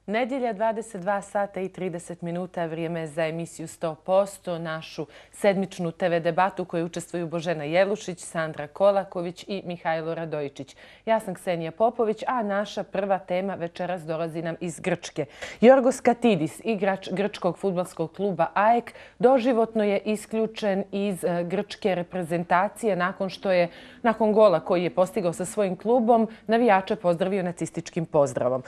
Nedjelja 22 sata i 30 minuta, vrijeme za emisiju 100%, našu sedmičnu TV debatu u kojoj učestvuju Božena Jevlušić, Sandra Kolaković i Mihajlo Radojičić. Ja sam Ksenija Popović, a naša prva tema večeras dolazi nam iz Grčke. Jorgos Katidis, igrač grčkog fudbalskog kluba AEK, doživotno je isključen iz grčke reprezentacije nakon što je, nakon gola koji je postigao sa svojim klubom, navijače pozdravio nacističkim pozdravom.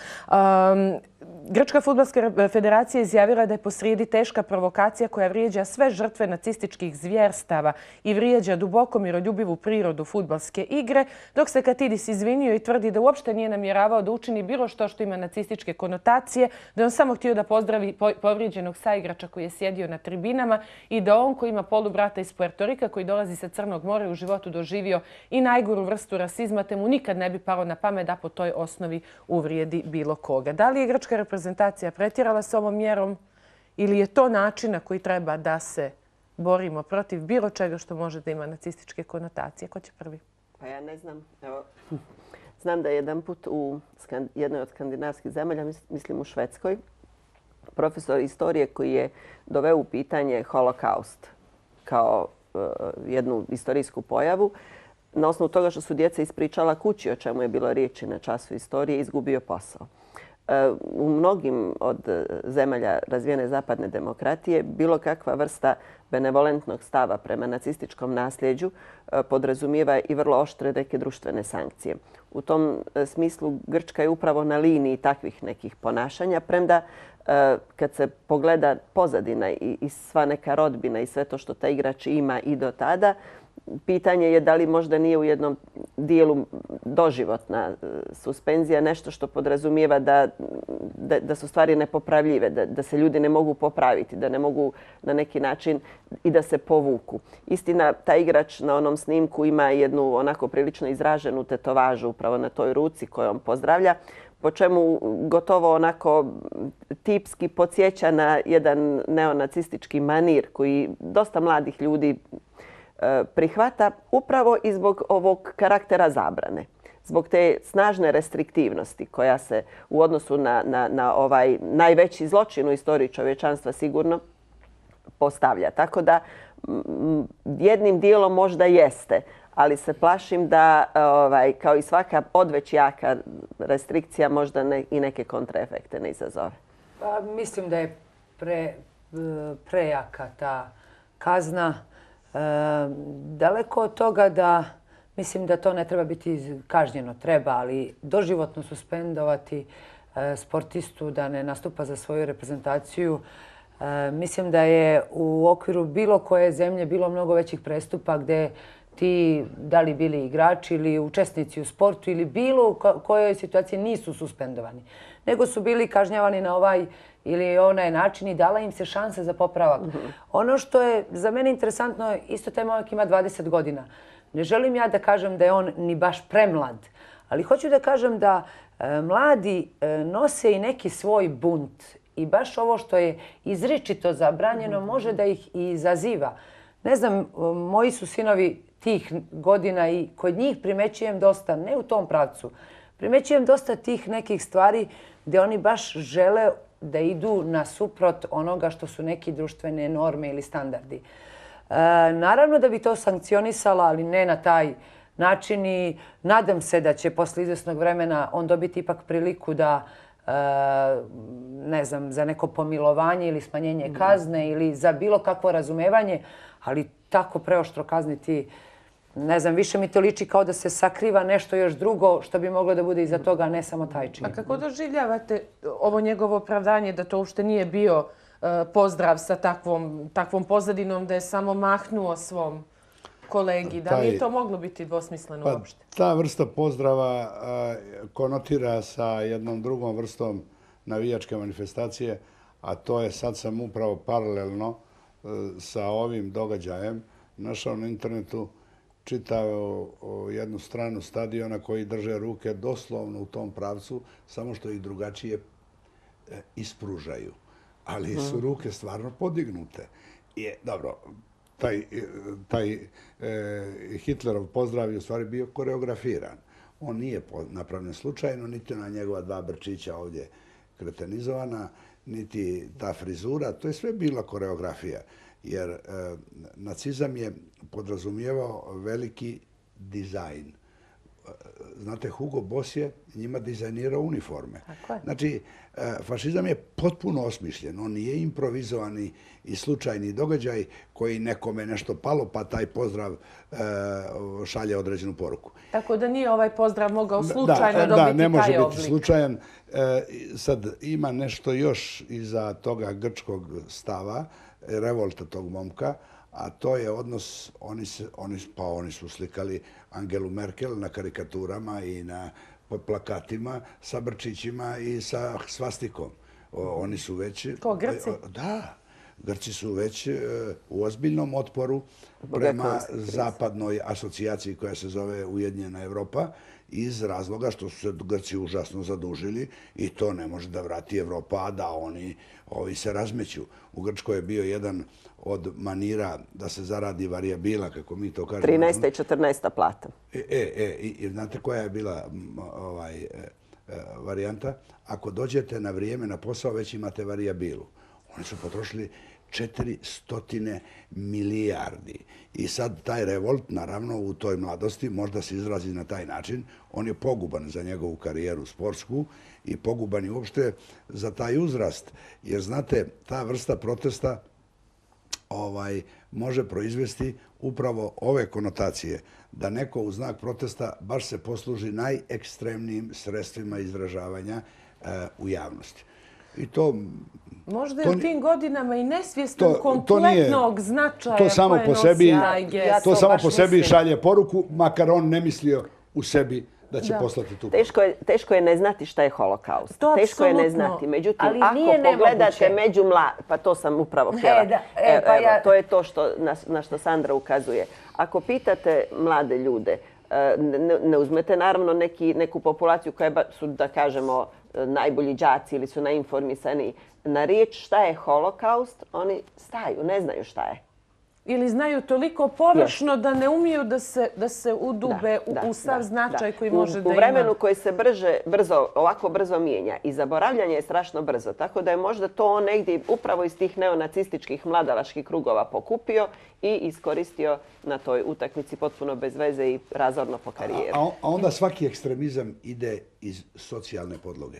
Grčka fudbalska federacija izjavila da je posrijedi teška provokacija koja vrijeđa sve žrtve nacističkih zvjerstava i vrijeđa duboko miroljubivu prirodu fudbalske igre, dok se Katidis izvinio i tvrdi da uopšte nije namjeravao da učini bilo što ima nacističke konotacije, da je on samo htio da pozdravi povrijeđenog saigrača koji je sjedio na tribinama i da on koji ima polubrata iz Puerto Rika koji dolazi sa Crnog mora u životu doživio i najgoru vrstu rasizma, te mu nikad ne bi palo na pamet da po toj osnovi uvrijedi bilo koga. Da li je grčka reprezentacija pretjerala s ovom mjerom ili je to način na koji treba da se borimo protiv bilo čega što može da ima nacističke konotacije? Ko će prvi? Pa ja ne znam. Evo, znam da je jedan put u jednoj od skandinavskih zemalja, mislim u Švedskoj, profesor istorije koji je doveo u pitanje holokaust kao jednu istorijsku pojavu, na osnovu toga što su djeca ispričala kući o čemu je bilo riječi na času istorije, izgubio posao. U mnogim od zemalja razvijene zapadne demokratije bilo kakva vrsta benevolentnog stava prema nacističkom nasljeđu podrazumijeva i vrlo oštre neke društvene sankcije. U tom smislu Grčka je upravo na liniji takvih nekih ponašanja, premda kad se pogleda pozadina i sva neka rodbina i sve to što taj igrač ima i do tada, pitanje je da li možda nije u jednom dijelu doživotna suspenzija nešto što podrazumijeva da su stvari nepopravljive, da se ljudi ne mogu popraviti, da ne mogu na neki način i da se povuku. Istina, taj igrač na onom snimku ima jednu onako prilično izraženu tetovažu upravo na toj ruci kojom pozdravlja, po čemu gotovo onako tipski podsjeća na jedan neonacistički manir koji dosta mladih ljudi prihvata upravo i zbog ovog karaktera zabrane. Zbog te snažne restriktivnosti koja se u odnosu na ovaj najveći zločin u istoriji čovječanstva sigurno postavlja. Tako da jednim dijelom možda jeste, ali se plašim da kao i svaka odveć jaka restrikcija možda i neke kontraefekte ne izazove. Pa, mislim da je prejaka ta kazna. Daleko od toga da mislim da to ne treba biti kažnjeno. Treba, ali doživotno suspendovati sportistu da ne nastupa za svoju reprezentaciju. Mislim da je u okviru bilo koje zemlje bilo mnogo većih prestupa gdje ti, da li bili igrači ili učesnici u sportu ili bilo u kojoj situaciji nisu suspendovani, nego su bili kažnjavani na ovaj ili onaj način i dala im se šansa za popravak. Ono što je za mene interesantno, isto taj momak ima 20 godina. Ne želim ja da kažem da je on ni baš premlad, ali hoću da kažem da mladi nose i neki svoj bunt i baš ovo što je izričito zabranjeno može da ih i izaziva. Ne znam, moji su sinovi tih godina i kod njih primećujem dosta, ne u tom pravcu, primećujem dosta tih nekih stvari gdje oni baš žele da idu nasuprot onoga što su neki društvene norme ili standardi. Naravno da bi to sankcionisala, ali ne na taj način i nadam se da će posle izvjesnog vremena on dobiti ipak priliku da ne znam, za neko pomilovanje ili smanjenje kazne ili za bilo kakvo razumevanje, ali tako preoštro kazniti, ne znam, više mi to liči kao da se sakriva nešto još drugo što bi moglo da bude iza toga, a ne samo taj čin. A kako doživljavate ovo njegovo opravdanje da to uopšte nije bio pozdrav sa takvom pozadinom, da je samo mahnuo svom kolegi? Da li je to moglo biti dvosmisleno uopšte? Ta vrsta pozdrava konotira sa jednom drugom vrstom navijačke manifestacije, a to je, sad sam upravo paralelno sa ovim događajem našao na internetu, čitao jednu stranu stadiona koji drže ruke doslovno u tom pravcu, samo što ih drugačije ispružaju. Ali su ruke stvarno podignute. Dobro, taj Hitlerov pozdrav je u stvari bio koreografiran. On nije napravljen slučajno, niti na njegova dva brčića ovdje kretenizovana, niti ta frizura. To je sve bila koreografija. Jer nacizam je podrazumijevao veliki dizajn. Znate, Hugo Boss je njima dizajnirao uniforme. Znači, fašizam je potpuno osmišljen. On nije improvizovani i slučajni događaj koji nekome nešto palo, pa taj pozdrav šalje određenu poruku. Tako da nije ovaj pozdrav mogao slučajno dobiti taj oblik. Da, ne može biti slučajan. Sad ima nešto još iza toga grčkog stava, revolta tog momka, a to je odnos, oni su slikali Angelu Merkel na karikaturama i na plakatima sa brčićima i sa svastikom. Oni su već... Ko, Grci? Da, Grci su već u ozbiljnom otporu prema zapadnoj asocijaciji koja se zove Ujedinjena Evropa iz razloga što su se Grci užasno zadužili i to ne može da vrati Evropa, a da ovi se razmeću. U Grčkoj je bio jedan od manira da se zaradi varijabila, kako mi to kažemo. 13. i 14. plata. I znate koja je bila varijanta? Ako dođete na vrijeme na posao, već imate varijabilu. Oni su potrošili 400 milijardi. I sad taj revolt, naravno, u toj mladosti, možda se izrazi na taj način, on je poguban za njegovu karijeru sportsku i poguban je uopšte za taj uzrast. Jer, znate, ta vrsta protesta može proizvesti upravo ove konotacije. Da neko u znak protesta baš se posluži najekstremnijim sredstvima izražavanja u javnosti. I to... Možda je u tim godinama i nesvjestan kompletnog značaja koje nosi taj gest. To samo po sebi šalje poruku, makar on ne mislio u sebi da će poslati tu poruku. Teško je ne znati šta je holokaust. Teško je ne znati. Međutim, ali ako pogledate među pa to sam upravo htjela. To je to na što Sandra ukazuje. Ako pitate mlade ljude, ne uzmete naravno neku populaciju koja su, da kažemo, najbolji đaci ili su najinformisaniji. Na riječ šta je holokaust, oni staju, ne znaju šta je. Ili znaju toliko površno da ne umiju da se udube u sav značaj koji može da ima. U vremenu koji se ovako brzo mijenja i zaboravljanje je strašno brzo. Tako da je možda to on negdje upravo iz tih neonacističkih mladalačkih krugova pokupio i iskoristio na toj utakmici potpuno bez veze i razorno po karijeru. A onda svaki ekstremizam ide iz socijalne podloge.